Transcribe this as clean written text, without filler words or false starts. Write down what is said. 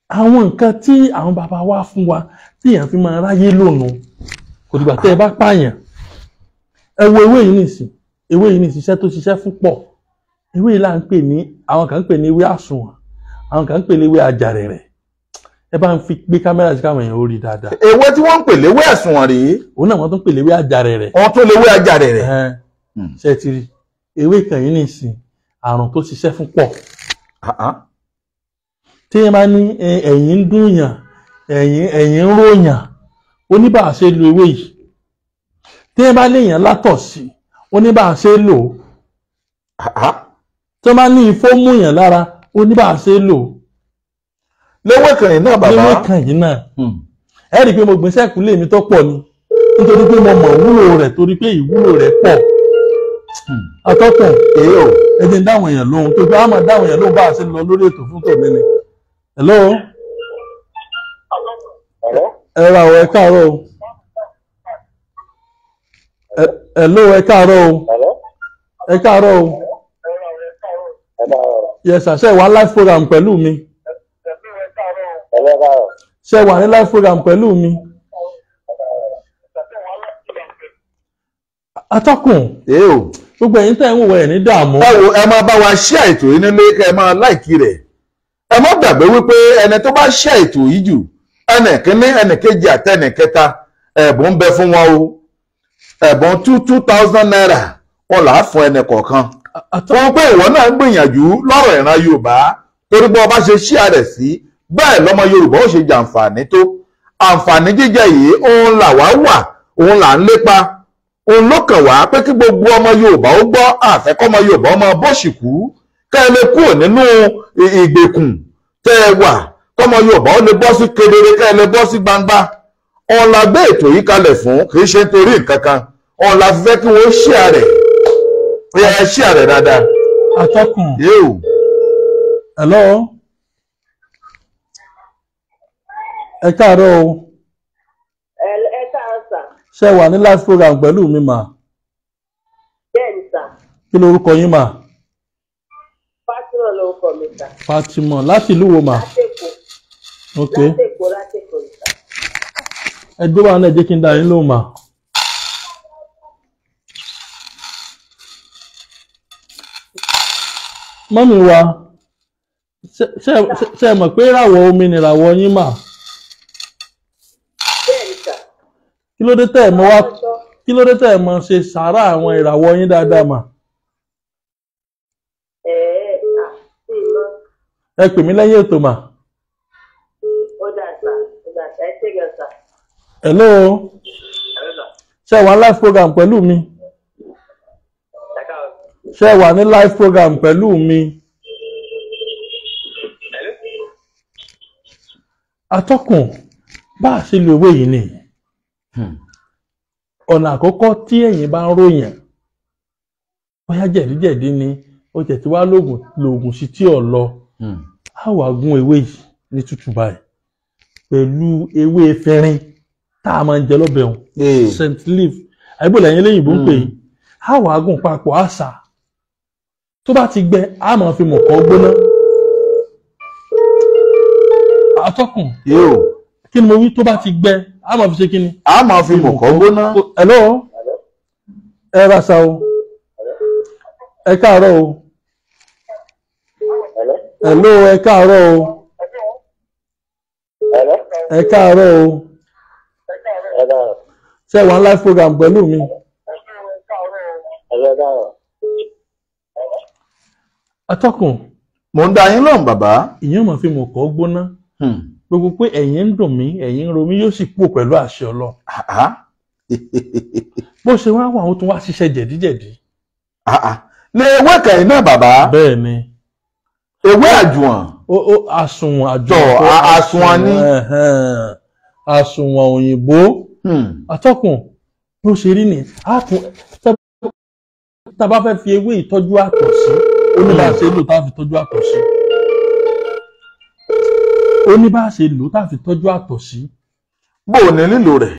Àwọn nǹkan tí àwọn bàbá wa fún wa tí èèyàn fi máa ráyé lónìí, kò dìgbà tẹ́ ẹ bá pààyàn. Ẹ wo ewé yìí nìsín, ewé yìí nìsín, iṣẹ́ tó ṣiṣẹ́ fún pọ̀. Ewé yìí là ń pè ní, àwọn kan ń pè ní ewé àsùnwọ̀n, àwọn kan ń pè ní ewé àjàrẹ̀rẹ̀. Ẹ bá ń fi gbé kámẹ́rà sí káwọn èèyàn ó rí dáadáa. Ewé tí wọ́n ń pè léwé àsùnwọ̀n rèé. Òun náà wọ́n tún pè léwé àjàrẹ̀rẹ̀. Wọ́n tún léwé àjàrẹ̀rẹ̀. Ṣé ti rí ewé kan yìí nìsín, àrùn tó ṣiṣẹ́ fún pọ̀. Tí ẹ bá ní ẹ̀yìn ń dùn yàn, ẹ̀yìn ń ròyàn, ó ní bá a ṣe lo ewé yìí. Tí ẹ bá léèyàn látọ̀ sí, ó ní bá a ṣe lò ó. Tí wọ́n bá ní ifó mú yàn lára, ó ní bá a ṣe lò ó. Léwé kan yìí náà bàbá. Léwé kan yìí náà. Ẹ rí i pé mo gbìn sẹ́kùlé mi tó pọ̀ ni, nítorí pé mo mọ̀ ìwúlò rẹ̀, torí pé ìwúlò rẹ̀ pọ̀. Atọ́kùn, ẹ jẹ́ ń dáwọn èèyàn lóhùn, tó bí a máa dáwọn èèyàn lóhùn bá a ṣe lọ lórí ètò fún tòní ni. Hello. Ẹ ra ọ̀, ẹ káàárọ̀ o. Hello, ẹ káàárọ̀ o. Ẹ káàárọ̀ o. Yes sir, ṣé wà live program pẹ̀lú mi? Ṣé wà ní live program pẹ̀lú mi? Atọ́kùn, gbogbo ẹ̀yin tẹ́ ń wò ẹ̀ ní dààmú. Ẹ wo, ẹ máa bá wa share ètò yìí nílé, kẹ́ ẹ máa láìkí rẹ̀. Ẹ má gbàgbé wípé ẹni tó bá share ètò yìí jù, ẹnì kíní, ẹnì kejì àti ẹnì kẹta, ẹ̀bùn ń bẹ fún wọn o. Ẹ̀bùn 2,000 naira wọn là á fún ẹnì kọ̀ọ̀kan. Wọ́n pé ìwọ náà ń gbìyànjú lọ́rọ̀ ìran Yorùbá, torí pé ọba ṣe share rẹ̀ sí, bẹ́ẹ̀ lọ́mọ Yorùbá ó ṣe jàǹfààní tó. Àǹfààní jíjẹ yìí òun là wá wà, òun là ń lépa. Òun ló kàn wá pé kí gbogbo ọmọ Yorùbá ó gbọ́, àfẹ́kọ́mọ Yorùbá ọmọ bọ́ṣìkú, kẹ́ ẹ lè kúrò nínú ìgbèkùn tẹ́ ẹ wà, kọ́mọ Yorùbá ó lè bọ́ sí kedere, kẹ́ ẹ lè bọ́ sí gbangba. Òun la gbé ètò yìí kalẹ̀ fún, kì í ṣe nítorí nǹkan kan. Òun la fẹ́ kí wọ́n share rẹ̀, ẹ share rẹ̀ dáadáa. Atọ́kùn. Hello. Ẹ káàárọ̀ o. Ẹ káàárọ̀ sà. Ṣé wà ní live program pẹ̀lú mi mà? Bẹ́ẹ̀ni sà. Kí lorúkọ yín mà? Fatima lorúkọ mi sà. Fatima, láti ìlú wo mà? Láti Èkó. Ok. Láti Èkó sà. Ẹ gbé wa náà, jẹ́ kí n dá yín lóhùn mà. Mọ́mí wa, ṣé ẹ mọ̀ pé ìràwọ̀ omi ni ìràwọ̀ yín mà? Bẹ́ẹ̀ni sà. Kí ló dé tẹ́ ẹ̀ mọ̀ wá, kí ló dé tẹ́ ẹ̀ mọ̀ ṣe sàárà àwọn ìràwọ̀ yín dáadáa mà? Ẹ pè mí lẹ́yìn ètò mà. Ó dà sà, ó dà sà, ẹ ṣé gan sà. Hello. Ṣé wà live program pẹ̀lú mi? Ṣé wà ní live program pẹ̀lú mi? Atọ́kùn, bá a ṣe lo ewé yìí ni. Ọ̀nà àkọ́kọ́ tí ẹ̀yin bá ń ròyìn, bóyá jẹ̀díjẹ̀dí ni, ó jẹ̀ tí wá lóògùn sí tí ò lọ, á wà gún ewé yìí ní tútù báyìí pẹ̀lú ewé efinrin tá a máa ń jẹ lọ́bẹ̀ ọ̀hún, scent leaf, àìbò lẹ́yìn lẹ́yìnbó ń pè é. Á wà gún papọ̀, àṣà tó bá ti gbẹ, á máa fi mọ̀kọ́ gbóná. Atọ́kùn, kí ni mo wí? Tó bá ti gbẹ, á máa fi ṣe kí ni? Á máa fi mọ̀kọ́ gbóná. Hello. Ẹ ra sa o. Ẹ káàárọ̀ o. Hello, ẹ káàárọ̀ o. Ẹ káàárọ̀ o. Ṣé wà ní live program pẹ̀lú mi? Atọ́kùn. Mo ń dá yín lóhùn bàbá. Ìyẹn máa fi mọ̀kọ́ gbóná. Gbogbo pé ẹ̀yìn ń dùn mí, ẹ̀yìn ń ro mí, yóò sì kú pẹ̀lú àṣẹ Ọlọ́run. Bó ṣe wá wà, ó tún wá ṣiṣẹ́ jẹ̀díjẹ̀dí. Lè ewé kẹ̀yìn náà bàbá. Bẹ́ẹ̀ ni. Ewé àjùwọ̀n. Àsùnwọ̀n àjùwọ̀n. Àsùnwọ̀n ni. Àsùnwọ̀n òyìnbó. Atọ́kùn, bó ṣe rí ni, tá a bá fẹ́ fi ewé ìtọ́jú àtọ̀ sí, ó ní bá a ṣe lò tá a fi tọ́jú àtọ̀ sí. Ó ní bá a ṣe lò tá a fi tọ́jú àtọ̀ sí. Bó o ní lílò rẹ̀?